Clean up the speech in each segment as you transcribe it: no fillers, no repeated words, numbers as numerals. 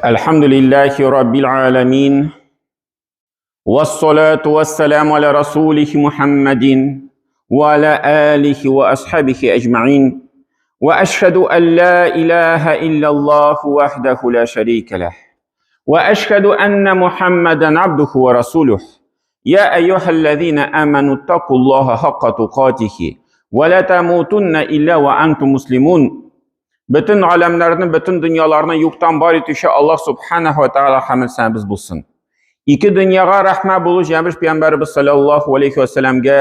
الحمد لله رب العالمين والصلاة والسلام على رسوله محمد وعلى آله وأصحابه أجمعين وأشهد أن لا إله إلا الله وحده لا شريك له وأشهد أن محمدا عبده ورسوله يا أيها الذين آمنوا اتقوا الله حق تقاته ولا تموتن إلا وأنتم مسلمون. Бөтен галәмнәрне, бөтен дөньяларны юктан бар итүче Аллаһ субханаһу ва тааля хәмд сәнәбез булсын. Ике дөньяга рәхмә булу җәмеш пәйгамбәребез саллаллаһу алейхи ва сәлламгә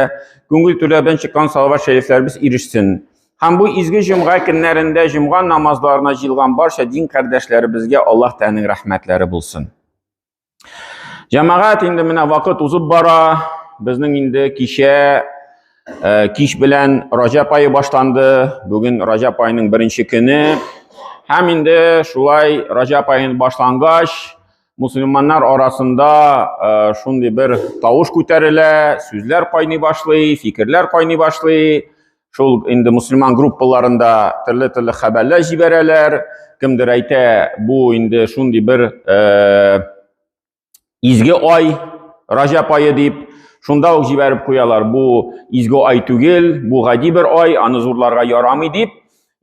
күңел түрләрдән чыккан салават шәрифләребез ирешсен. Һәм бу изге җомга көннәрендә җомга намазларына җыелган барча дин кардәшләребезгә Аллаһ Тәгаләнең рәхмәтләре булсын. Җәмәгать инде менә вакыт узып бара. Безнең инде кичә э, кич белән Раҗәп ае башланды. Бүген Раҗәп аеның беренче көне. Һәм инде шулай Раҗәп аен башлангач, мусульманнар арасында э, шундый бер тавыш күтәрелә, сүзләр кайный башлый, фикерләр кайный башлый. Шул инде мусульман группаларында төрле-төрле хәбәрләр җибәрәләр. Кемдер әйтә, бу инде шундый бер э, изге ай, Раҗәп ае дип, шунда ук җибәреп куялар. Бу изге ай түгел, бу гади бер ай, аны зурларга ярамый дип.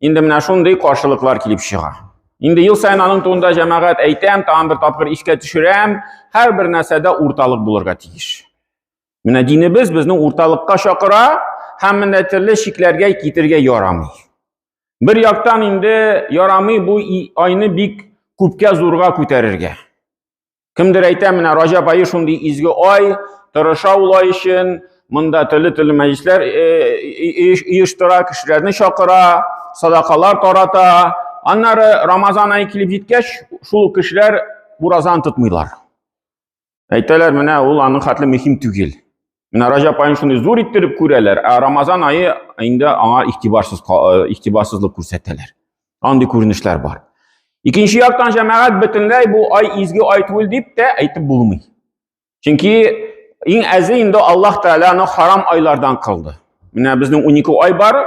Инде менә шундый каршылыклар килеп чыга. Инде ел саен аның турында җәмәгать әйтәм, тагын бер тапкыр искә төшерәм, һәрбер нәрсәдә урталык булырга тиеш. Менә динебез безне урталыкка чакыра һәм менә төрле чикләргә китергә ярамый. Бер яктан инде ярамый бу айны бик күпкә зурга күтәрергә. Кемдер әйтә, менә Раҗаб ае шундый изге ай, тырыша ул ай өчен, монда төрле-төрле мәҗлесләр оештыра, кешеләрне чакыра, садакалар тарата. Аннары Рамазан ае килеп җиткәч, шул кешеләр уразаны тотмыйлар. Әйтәләр, менә ул аның хәтле мөһим түгел. Менә Раҗаб аен шундый зур иттереп күрәләр, ә Рамазан ае инде аңа игътибарсыз э, игътибарсызлык күрсәтәләр. Андый күренешләр бар. Икенче яктан җәмәгать бөтенләй бу ай изге ай түгел дип тә әйтеп булмый. Чөнки иң әзе инде Аллаһ Тәгалә аны харам айлардан кылды. Менә безнең 12 ай бар,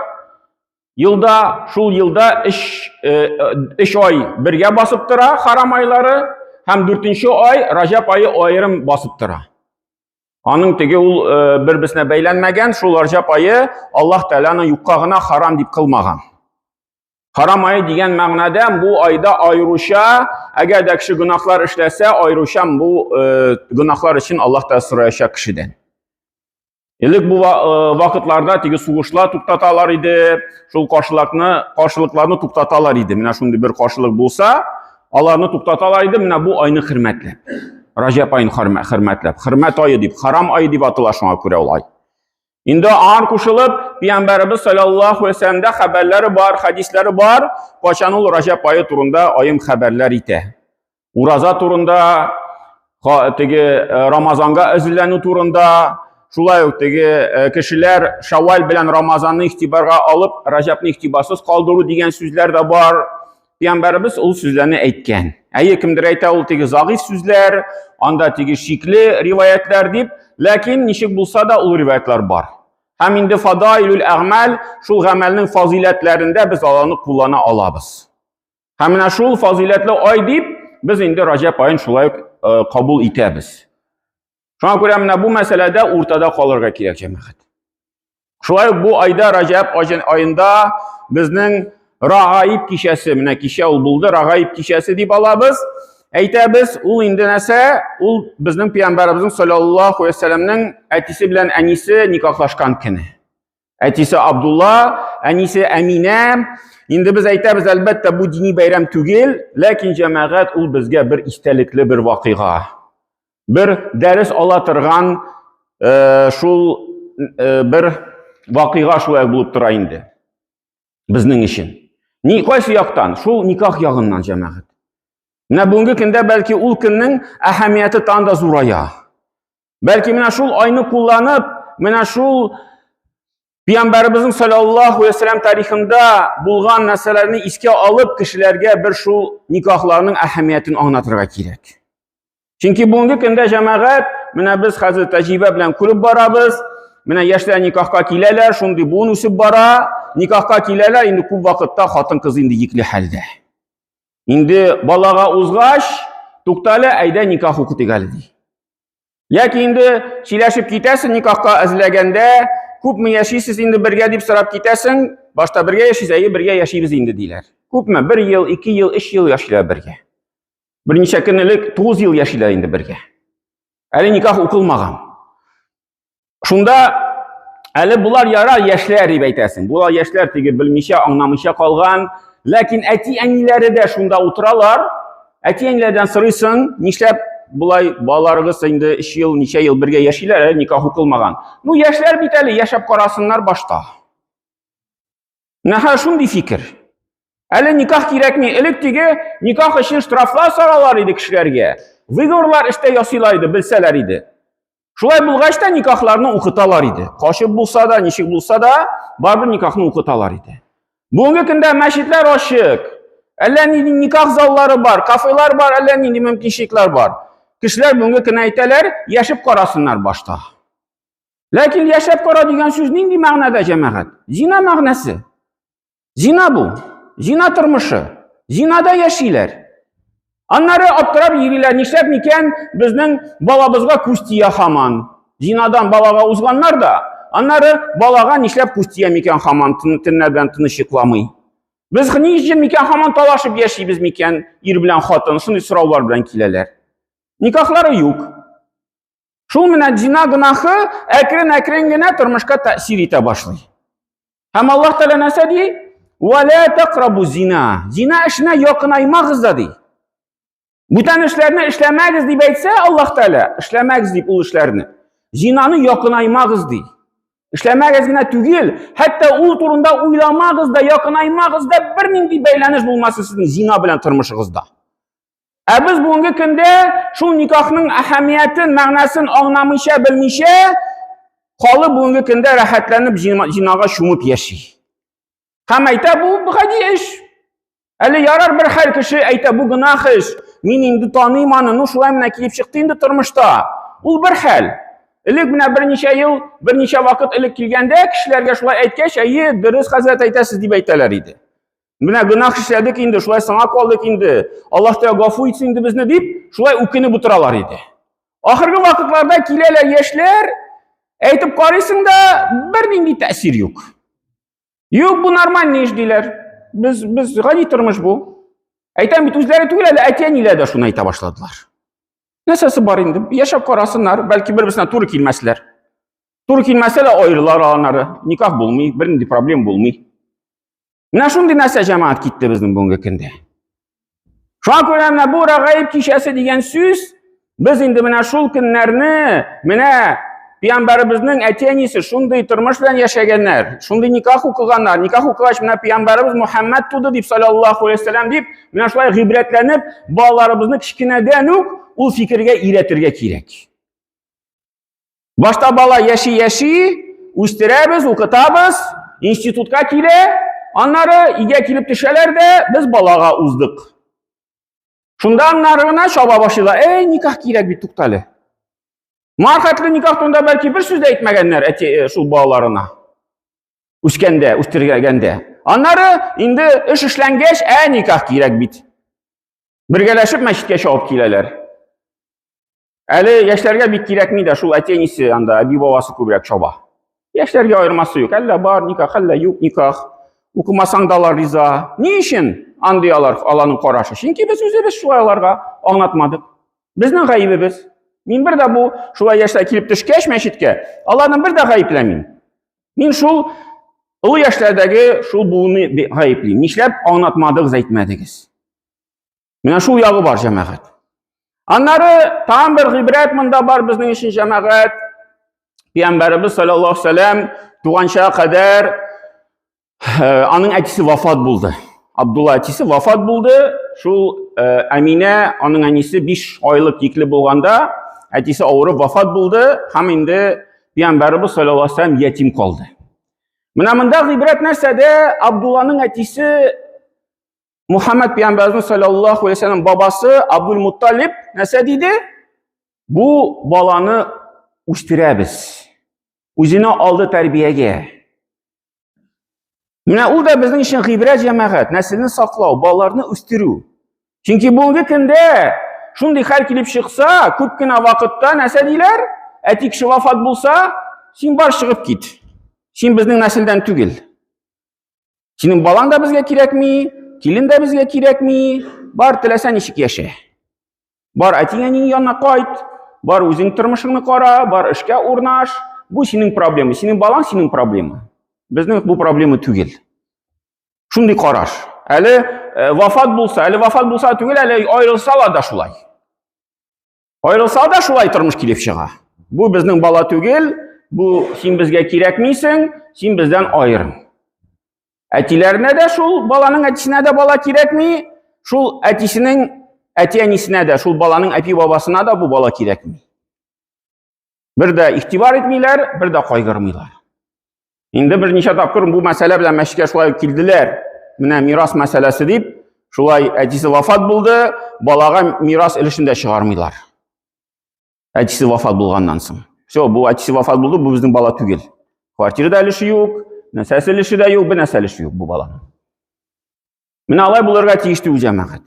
Елда, шул елда өч, э, өч ай бергә басып тора, харам айлары, һәм дүртенче ай, Раҗаб ае аерым басып тора. Аның теге ул э, бер-берсенә бәйләнмәгән, шул Раҗаб ае Аллаһ Тәгалә юкка гына харам дип кылмаган. Харам ае дигән мәгънәдә бу айда аеруча, әгәр дә кеше гөнаһлар эшләсә, аеруча бу э, гөнаһлар өчен Аллаһ Тәгалә сораячак кешедән. Элек бу э, вакытларда теге сугышлар туктаталар иде, шул каршылыкны, каршылыкларны туктаталар иде. Менә шундый бер каршылык булса, аларны туктаталар иде, менә бу айны хөрмәтләп. Раҗәп аен хөрмәтләп, хөрмәт ае дип, харам ае дип атала шуңа күрә ул ай. Инде аңар кушылып, Пәйгамбәребез саллаллаһу алейһи вәсәлләмдә хәбәрләре бар, хәдисләре бар, кайчан ул Раҗәп ае турында аем хәбәрләр итә. Ураза турында, теге э, Рамазанга әзерләнү турында, шулай ук теге э, кешеләр Шаваль белән Рамазанны игътибарга алып, Раҗабны игътибарсыз калдыру дигән сүзләр дә бар. Пәйгамбәребез ул сүзләрне әйткән. Әйе, кемдер әйтә, ул теге загыйф сүзләр, анда теге шикле риваятлар дип, ләкин ничек булса да ул риваятлар бар. Һәм инде фадаилул әгъмәл, шул гамәлнең фазыйләтләрендә без аларны куллана алабыз. Һәм менә шул фазыйләтле ай дип, без инде Раҗәп аен шулай ук э, кабул итәбез. Шуңа күрә менә бу мәсьәләдә уртада калырга кирәк, җәмәгать. Шулай ук бу айда Раҗәп аенда безнең Рагаиб кичәсе, менә кичә ул булды, Рагаиб кичәсе дип алабыз. Әйтәбез, ул инде нәрсә? Ул безнең пәйгамбәребезнең саллаллаһу алейһи вәсәлләмнең әтисе белән әнисе никахлашкан көне. Әтисе Абдулла, әнисе Әминә. Инде без әйтәбез, әлбәттә, бу дини бәйрәм түгел, ләкин җәмәгать ул безгә бер истәлекле бер вакыйга. Бер дәрес ала торган э, шул э, бер вакыйга шулай булып тора инде. Безнең өчен. Ни кайсы яктан? Шул никах ягыннан җәмәгать. Менә бүгенге көндә бәлки ул көннең әһәмияте тагын да зурая. Бәлки менә шул айны кулланып, менә шул Пәйгамбәребезнең саллаллаһу алейһи вәсәлләм тарихында булган нәрсәләрне искә алып, кешеләргә бер шул никахларның әһәмиятен аңлатырга кирәк. Чөнки бүгенге көндә җәмәгать, менә без хәзер тәҗрибә белән күреп барабыз, менә яшьләр никахка киләләр, шундый буын үсеп бара, никахка киләләр, инде күп вакытта хатын-кыз инде йөкле хәлдә. Инде балага узгач, туктале, әйдә никах укытыйк әле ди. Яки инде сөйләшеп китәсең никахка әзерләгәндә, күпме яшисез инде бергә дип сорап китәсең, башта бергә яшисез, әйе, бергә яшибез инде диләр. Күпме? Бер ел, ике ел, өч ел яшиләр бергә. Берничә көн элек 9 ел яшиләр инде бергә. Әле никах укылмаган. Шунда әле булар яра яшьләр дип әйтәсең. Булар яшьләр теге белмичә, аңламыйча калган. Ләкин әти-әниләре дә шунда утыралар. Әти-әниләрдән сорыйсың, нишләп болай балаларыгыз инде 3 ел, ничә ел бергә яшиләр, әле никах укылмаган. Ну, яшьләр бит әле, яшәп карасыннар башта. Менә шундый фикер. Әле никах кирәкми. Элек теге никах өчен штрафлар салалар иде кешеләргә. Выговорлар эштә ясыйлар иде, белсәләр иде. Шулай булгач та никахларны укыталар иде. Качып булса да, ничек булса да, барыбер никахны укыталар иде. Бүгенге көндә мәчетләр ачык. Әллә нинди никах заллары бар, кафелар бар, әллә нинди мөмкинчелекләр бар. Кешеләр бүгенге көнне әйтәләр, яшәп карасыннар башта. Ләкин яшәп кара дигән сүз нинди мәгънәдә, җәмәгать? Зина мәгънәсе. Зина бу. Зина тормышы. Зинада яшиләр. Аннары аптырап йөриләр, нишләп микән безнең балабызга күз тия хаман. Зинадан балага узганнар да, аннары балага нишләп күз тия микән хаман, төннәр белән тыныч йокламый. Без ни өчен микән хаман талашып яшибез микән, ир белән хатын, шундый сораулар белән киләләр. Никахлары юк. Шул менә зина гөнаһы әкрен-әкрен генә тормышка тәэсир итә башлый. Һәм Аллаһ Тәгалә нәрсә ди? Ва ла тақрабу зина. Зина эшенә якынаймагыз да ди. Бүтән эшләрне эшләмәгез дип әйтсә Аллаһ Тәгалә, эшләмәгез дип ул эшләрне. Зинаны якынаймагыз ди. Эшләмәгез генә түгел, хәтта ул турында уйламагыз да, якынаймагыз да, бернинди бәйләнеш булмасын сезнең зина белән тормышыгызда. Ә без бүгенге көндә шул никахның әһәмиятен, мәгънәсен аңламыйча, белмичә, халык бүгенге көндә рәхәтләнеп зинага чумып яши. Һәм әйтә, бу гади эш. Әле ярар бер хәл кеше әйтә, бу гөнаһ эш. Мин инде таныйм аны, ну шулай менә килеп чыкты инде тормышта. Ул бер хәл. Элек менә берничә ел, берничә вакыт элек килгәндә кешеләргә шулай әйткәч, әйе, дөрес хәзрәт әйтәсез дип әйтәләр иде. Менә гөнаһ эшләдек инде, шулай саңа калдык инде. Аллаһ Тәгалә гафу итсен инде безне дип, шулай үкенеп утыралар иде. Ахыргы вакытларда киләләр яшьләр, әйтеп карыйсың да, бернинди тәэсир юк. Юк, бу нормальный эш диләр. Без без гади тормыш бу. Әйтәм бит, үзләре түгел әле, әти-әниләр дә шуны әйтә башладылар. Нәрсәсе бар инде? Яшәп карасыннар, бәлки бер-берсенә туры килмәсләр. Туры килмәсә дә аерылар аннары. Никах булмый, бернинди проблем булмый. Менә шундый нәрсә җәмәгать китте безнең бүгенге көндә. Шуңа күрә менә бу Рәгаиб кичәсе дигән сүз без инде менә шул көннәрне менә пәйгамбәребезнең әти-әнисе шундый тормыш белән яшәгәннәр, шундый никах укыганнар. Никах укыгач менә пәйгамбәребез Мухаммад туды дип саллаллаһу алейһи вәсәлләм дип, менә шулай гыйбрәтләнеп балаларыбызны кечкенәдән үк ул фикергә өйрәтергә кирәк. Башта бала яши-яши, үстерәбез, укытабыз, институтка килә, аннары өйгә килеп төшәләр дә, без балага уздык. Шунда аннары гына чаба башлыйлар. Эй, никах кирәк бит, туктале. Моңа хәтле никах турында бәлки бер сүз дә әйтмәгәннәр әти э, шул балаларына. Үскәндә, үстергәндә. Аннары инде эш эшләнгәч, ә никах кирәк бит. Бергәләшеп мәчеткә чабып киләләр. Әле яшьләргә бик кирәкми дә, шул әти-әнисе анда, әби-бабасы күбрәк чаба. Яшьләргә аермасы юк. Әллә бар никах, әллә юк никах. Укымасаң да алар риза. Ни өчен андый алар, аларның карашы? Чөнки без үзебез шулай аларга аңлатмадык. Безнең гаебебез. Мин бер дә бу шулай яшьләр килеп төшкәч мәчеткә, аларны бер дә гаепләмим. Мин шул олы яшьләрдәге шул буынны гаеплим. Нишләп аңлатмадыгыз, әйтмәдегез? Менә шул ягы бар, җәмәгать. Аннары тагын бер гыйбрәт монда бар безнең өчен, җәмәгать. Пәйгамбәребез саллаллаһу алейһи вәсәлләм туганча кадәр э, аның әтисе вафат булды. Абдулла әтисе вафат булды. Шул э, Әминә, аның әнисе 5 айлык йөкле булганда, әтисе авырып вафат булды һәм инде Пәйгамбәребез саллаллаһу алейһи вәсәлләм ятим калды. Менә монда гыйбрәт нәрсәдә? Абдулланың әтисе Мухаммад пәйгамбәребезнең саллаллаһу алейһи вәсәлләм бабасы Абдул Мутталиб нәрсә диде? Бу баланы үстерәбез. Үзенә алды тәрбиягә. Менә ул да безнең өчен гыйбрәт җәмәгать, нәселне саклау, балаларны үстерү. Чөнки бүгенге көндә шундый хәл килеп чыкса, күп кенә вакытта нәрсә диләр? Әти кеше вафат булса, син бар чыгып кит. Син безнең нәселдән түгел. Синең балаң да безгә кирәкми, килен дә безгә кирәкми. Бар теләсә ничек яшә. Бар әтиң-әниң янына кайт, бар үзең тормышыңны кара, бар эшкә урнаш. Бу синең проблема, синең балаң синең проблема. Безнең бу проблема түгел. Шундый караш. Әле э, вафат булса, әле вафат булса түгел, әле аерылса да шулай. Аерылса да шулай тормыш килеп чыга. Бу безнең бала түгел, бу син безгә кирәкмисең, син бездән аерым. Әтиләренә дә шул баланың әтисенә дә бала кирәкми, шул әтисенең әти-әнисенә дә, шул баланың әти-бабасына да бу бала кирәкми. Бер дә игътибар итмиләр, бер дә кайгырмыйлар. Инде берничә тапкыр бу мәсьәлә белән мәчеткә шулай килделәр. Менә мирас мәсьәләсе дип, шулай әтисе вафат булды, балага мирас өлешен дә чыгармыйлар. Әтисе вафат булганнан соң. Все, бу әтисе вафат булды, бу безнең бала түгел. Квартирада өлеше юк, нәрсәсе өлеше дә юк, бер нәрсә өлеше юк бу баланың. Менә алай булырга тиеш түгел җәмәгать.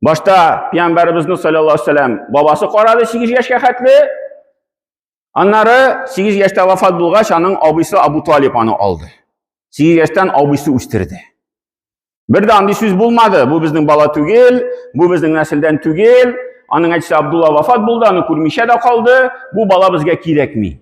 Башта пәйгамбәребезне саллаллаһу алейһи вәсәлләм бабасы карады 8 яшькә хәтле. Аннары 8 яшьтә вафат булгач, аның абыйсы Абу Талиб аны алды. 8 яшьтән абыйсы үстерде. Бер дә андый сүз булмады. Бу безнең бала түгел, бу безнең нәселдән түгел. Аның әтисе Абдулла вафат булды, аны күрмичә дә калды. Бу бала безгә кирәкми.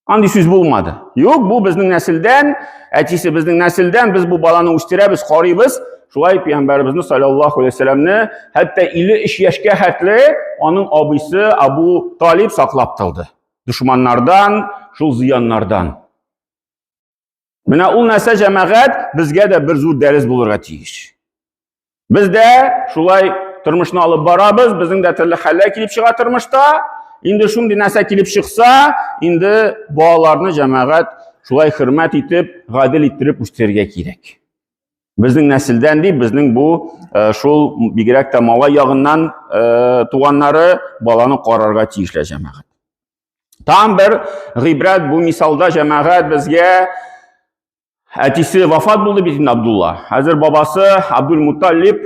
Андый сүз булмады. Юк, бу безнең нәселдән, әтисе безнең нәселдән, без бу баланы үстерәбез, карыйбыз. Шулай пәйгамбәребезне саллаллаһу алейһи вәсәлләмне хәтта 53 яшькә хәтле аның абыйсы Абу Талиб саклап торды. Дошманнардан, шул зыяннардан. Менә ул нәрсә җәмәгать безгә дә бер зур дәрес булырга тиеш. Без дә шулай тормышны алып барабыз, безнең дә төрле хәлләр килеп чыга тормышта. Инде шундый нәрсә килеп чыкса, инде балаларны җәмәгать шулай хөрмәт итеп, гадел иттереп үстерергә кирәк. Безнең нәселдән дип, безнең бу э, шул бигрәк тә малай ягыннан э, туганнары баланы карарга тиешләр җәмәгать. Там бер гыйбрәт бу мисалда җәмәгать безгә әтисе вафат булды бит инде Абдулла. Хәзер бабасы Абдул Муталлиб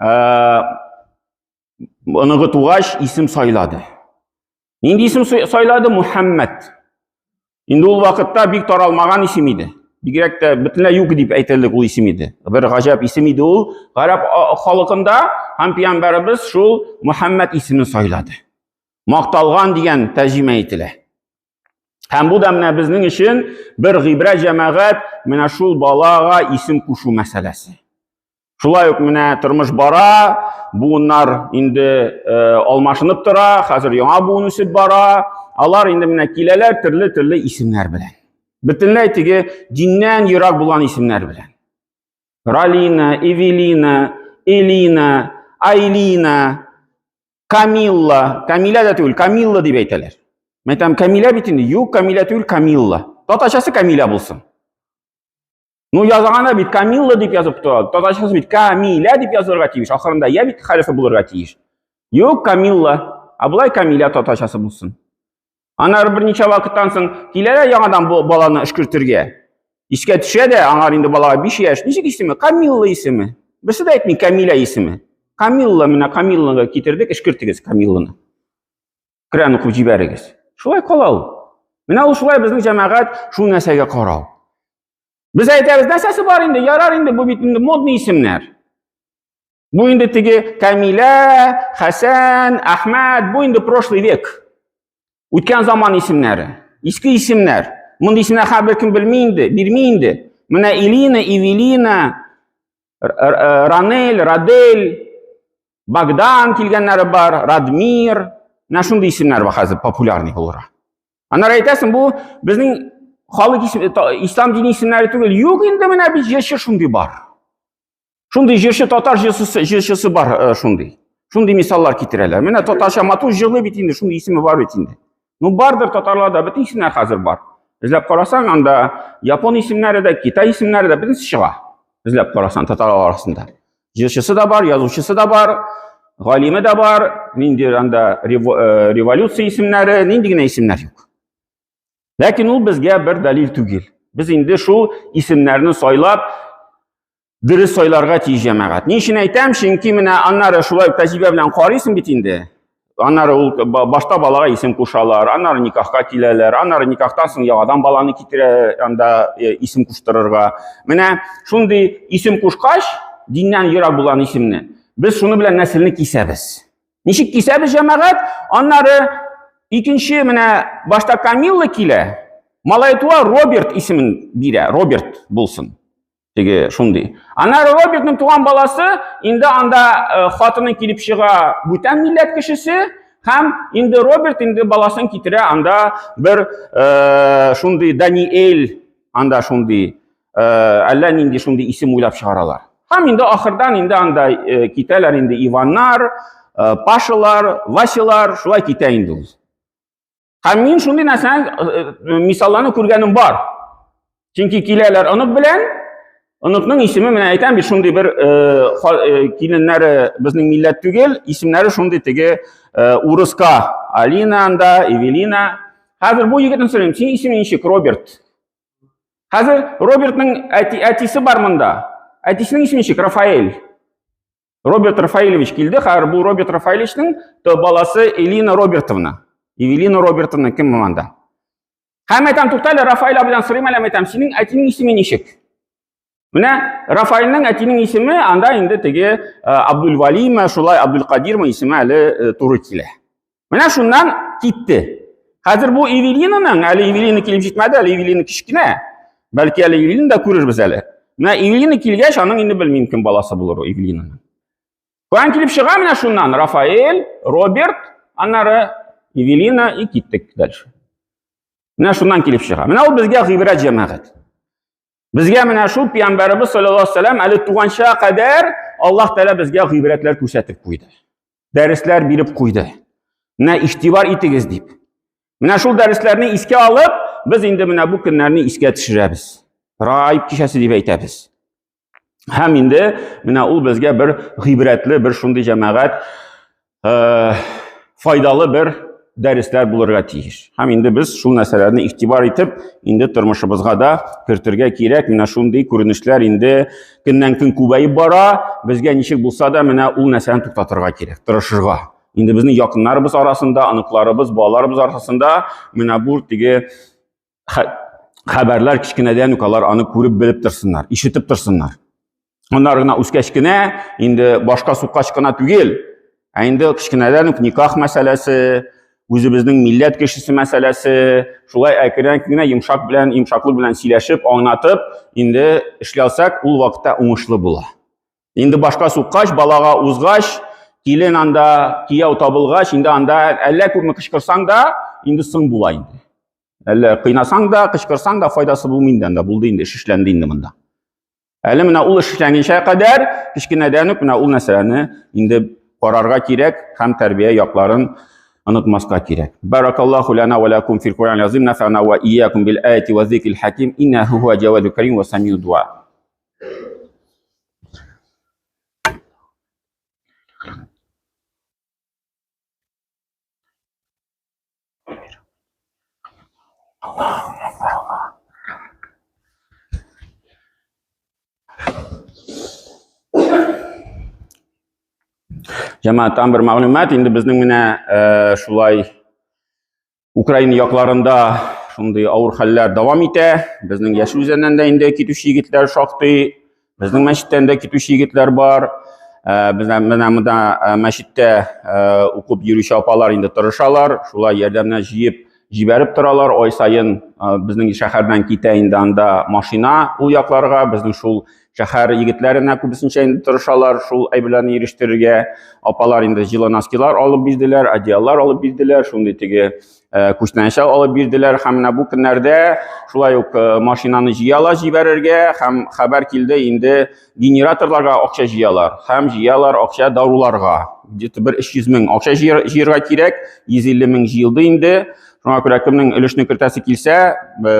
э, оныгы тугач исем сайлады. Нинди исем сайлады? Мухаммад. Инде ул вакытта бик таралмаган исем иде. Бигрәк тә бөтенләй юк дип әйтерлек ул исем иде. Бер гаҗәп исем иде ул. Гарәп халкында һәм пәйгамбәребез шул Мухаммад исемен сайлады. Макталган дигән тәрҗемә ителә. Һәм бу да менә безнең өчен бер гыйбрәт җәмәгать, менә шул балага исем кушу мәсьәләсе. Шулай ук менә тормыш бара, буыннар инде э, алмашынып тора, хәзер яңа буын үсеп бара. Алар инде менә киләләр төрле-төрле исемнәр белән. Бөтенләй теге диннән ерак булган исемнәр белән. Ралина, Эвелина, Элина, Айлина, Камилла, Камилә дә түгел, Камилла дип әйтәләр. Мен әйтәм, Камилә бит инде. Юк, Камилә түгел, Камилла. Татарчасы Камилә булсын. Ну, язганда бит Камилла дип язып тора. Татарчасы бит Камилә дип язылырга тиеш. Ахырында я бит хәрефе булырга тиеш. Юк, Камилла. Ә болай Камилә татарчасы булсын. Аннары берничә вакыттан соң киләләр яңадан бу баланы өшкертергә. Искә төшә дә, аңар инде балага 5 яшь. Ничек исеме? Камилла исеме. Берсе дә әйтми Камилә исеме. Камилла, менә Камилланы китердек, өшкертегез Камилланы. Коръән укып җибәрегез. Шулай кала ул. Менә ул шулай безнең җәмәгать шул нәрсәгә карау. Без әйтәбез, нәрсәсе бар инде, ярар инде, бу бит инде модный исемнәр. Бу инде теге Камилә, Хәсән, Әхмәт, бу инде прошлый век. Үткән заман исемнәре, иске исемнәр. Мондый исемнәр хәзер беркем белми инде, бирми инде. Менә Илина, Ивелина, Ранель, Радель, Богдан килгәннәре бар, Радмир. Менә шундый исемнәр бар хәзер популярный булырга. Аннары әйтәсең, бу безнең халык исем, ислам дини исемнәре түгел. Юк инде менә бит җырчы шундый бар. Шундый җырчы татар җырчысы, җырчысы бар э, шундый. Шундый мисаллар китерәләр. Менә татарча матур җырлый бит инде, шундый исеме бар бит инде. Ну бардыр татарларда бөтен исемнәр хәзер бар. Эзләп карасаң, анда япон исемнәре дә, китай исемнәре дә бөтенесе чыга. Эзләп карасаң, татарлар арасында. Җырчысы да бар, язучысы да бар, галиме дә бар, нинди анда э, революция исемнәре, нинди генә исемнәр юк. Ләкин ул безгә бер дәлил түгел. Без инде шул исемнәрне сайлап, Дөрес сайларга тиеш җәмәгать. Ни өчен әйтәм? Чөнки менә аннары шулай ук тәҗрибә белән карыйсың бит инде. Аннары ул башта балага исем кушалар, аннары никахка киләләр, аннары никахтан соң яңадан баланы китерә анда э, исем куштырырга. Менә шундый исем кушкач, диннән ерак булган исемне, без шуны белән нәселне кисәбез. Ничек кисәбез җәмәгать? Аннары икенче менә башта Камилла килә, малай туа Роберт исемен бирә, Роберт булсын. Теге шундый. Аннары Робертның туган баласы инде анда э, хатыны килеп чыга бүтән милләт кешесе һәм инде Роберт инде баласын китерә анда бер э, шундый Даниэль анда шундый э, әллә нинди шундый исем уйлап чыгаралар. Һәм инде ахырдан инде анда э, китәләр инде Иваннар, э, Пашалар, Василар, шулай китә инде ул. Һәм мин шундый нәрсәне э, э, мисалларны күргәнем бар. Чөнки киләләр онык белән, оныкның исеме менә әйтәм бит шундый бер э, киленнәре безнең милләт түгел, исемнәре шундый теге урыска Алина анда, Эвелина. Хәзер бу егетне сорыйм, синең исемең ничек, Роберт? Хәзер Робертның әти, әтисе бар монда. Әтисенең исеме ничек? Рафаэль. Роберт Рафаэлевич килде, хәзер бу Роберт Рафаэлевичның баласы Элина Робертовна. Эвелина Робертовна кем монда? Һәм әйтәм, туктале, Рафаэль абыйдан сорыйм әле, әйтәм, синең әтинең исеме ничек? Менә Рафаэльнең әтинең исеме анда инде теге э, Абдулвалиме, шулай Абдулкадирмы исеме әле э, туры килә. Менә шуннан китте. Хәзер бу Эвелинаның, әле Эвелина килеп җитмәде, әле Эвелина кечкенә. Бәлки әле Эвелина да күрербез әле. Менә Эвелина килгәч, аның инде белмим кем баласы булыр ул Эвелинаның. Каян килеп чыга менә шуннан Рафаэль, Роберт, аннары Эвелина и киттек дальше. Менә шуннан килеп чыга. Менә ул безгә гыйбрәт җәмәгать. Безгә менә шул пәйгамбәребез саллаллаһу алейһи вәсәлләм әле туганча кадәр Аллаһ Тәгалә безгә гыйбрәтләр күрсәтеп куйды. Дәресләр биреп куйды. Менә игътибар итегез дип. Менә шул дәресләрне искә алып, без инде менә бу көннәрне искә төшерәбез. Раиб кичәсе дип әйтәбез. Һәм инде менә ул безгә бер гыйбрәтле, бер шундый җәмәгать э, файдалы бер дәресләр булырга тиеш. Һәм инде без шул нәрсәләрне игътибар итеп, инде тормышыбызга да кертергә кирәк. Менә шундый күренешләр инде көннән-көн күбәеп бара. Безгә ничек булса да менә ул нәрсәне туктатырга кирәк, тырышырга. Инде безнең якыннарыбыз арасында, оныкларыбыз, балаларыбыз арасында менә бу теге хәбәрләр кечкенәдән үк алар аны күреп белеп торсыннар, ишетеп торсыннар. Аннары гына үскәч кенә, инде башка суккач кына түгел, ә инде кечкенәдән үк никах мәсьәләсе, үзебезнең милләт кешесе мәсьәләсе, шулай әкрен генә йомшак белән, йомшаклык белән сөйләшеп, аңлатып, инде эшли алсак, ул вакытта уңышлы була. Инде башка суккач, балага узгач, килен анда, кияү табылгач, инде анда әллә күпме кычкырсаң да, инде соң була инде. Әллә кыйнасаң да, кычкырсаң да файдасы булмый инде анда, булды инде, эш эшләнде инде монда. Әле менә ул эш эшләнгәнчә кадәр, кечкенәдән үк менә ул нәрсәләрне инде карарга кирәк һәм тәрбия якларын онытмаска кирәк. Баракаллаху лана ва лакум фил Кур'ан азим нафана ва iyyakum бил аяти ва зикрил хаким иннаху хуа джавадул карим ва самиу дуа. Җәмәгать, бер мәгълүмат, инде безнең менә э, шулай Украина якларында шундый авыр хәлләр дәвам итә. Безнең Яшел Үзәннән дә инде китүче егетләр шактый. Безнең мәчеттән дә китүче егетләр бар. Э, безнең менә монда э, мәчеттә э, укып йөрүче апалар инде тырышалар, шулай ярдәмнәр җыеп җибәреп торалар. Ай саен безнең шәһәрдән китә инде анда машина ул якларга. Безнең шул шәһәр егетләренә күбесенчә инде тырышалар шул әйберләрне ирештерергә. Апалар инде җылы носкилар алып бирделәр, одеяллар алып бирделәр, шундый теге э, күчтәнәчләр алып бирделәр. Һәм менә бу көннәрдә шулай ук э, машинаны җыялар җибәрергә һәм хәбәр килде инде генераторларга акча җыялар һәм җыялар акча даруларга. Где-то бер 300 мең акча җыярга кирәк, 150 мең җыелды инде. Шуңа күрә кемнең өлешне кертәсе килсә, э,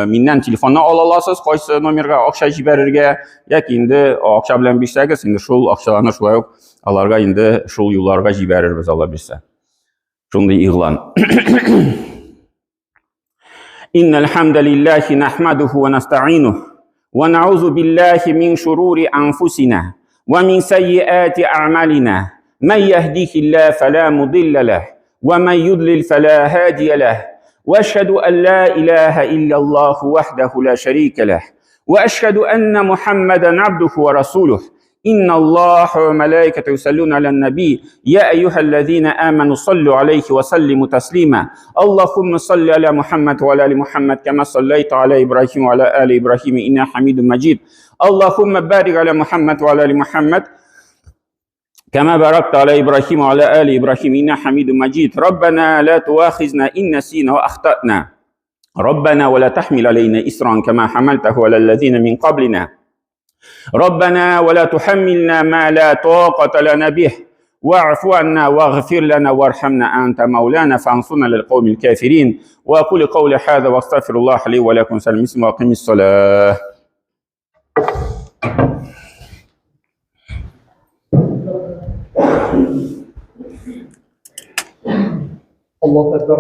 миннән телефонны ала аласыз, кайсы номерга акча җибәрергә, яки инде акча белән бирсәгез, инде шул акчаларны шулай ук аларга инде шул юлларга җибәрербез, Алла бирсә. Шундый игълан. Иннал хамдалиллахи нахмадуху ва настаинух. ونعوذ بالله من شرور أنفسنا ومن سيئات أعمالنا من يهديه الله فلا مضل له ومن يضلل فلا هادي له واشهد ان لا اله الا الله وحده لا شريك له واشهد ان محمدا عبده ورسوله إن الله وملائكته يصلون على النبي يا أيها الذين آمنوا صلوا عليه وسلموا تسليما اللهم صل على محمد وعلى آل محمد كما صليت على إبراهيم وعلى آل إبراهيم إنك حميد مجيد اللهم بارك على محمد وعلى آل محمد كما باركت على إبراهيم وعلى آل إبراهيم إنك حميد مجيد ربنا لا تؤاخذنا إن نسينا وأخطأنا ربنا ولا تحمل علينا إسرا كما حملته على الذين من قبلنا ربنا ولا تحملنا ما لا طاقة لنا به واعف عنا واغفر لنا وارحمنا أنت مولانا فانصرنا للقوم الكافرين وأقول قولي هذا واستغفر الله لي ولكم. سلم وأقم الصلاة. الله أكبر.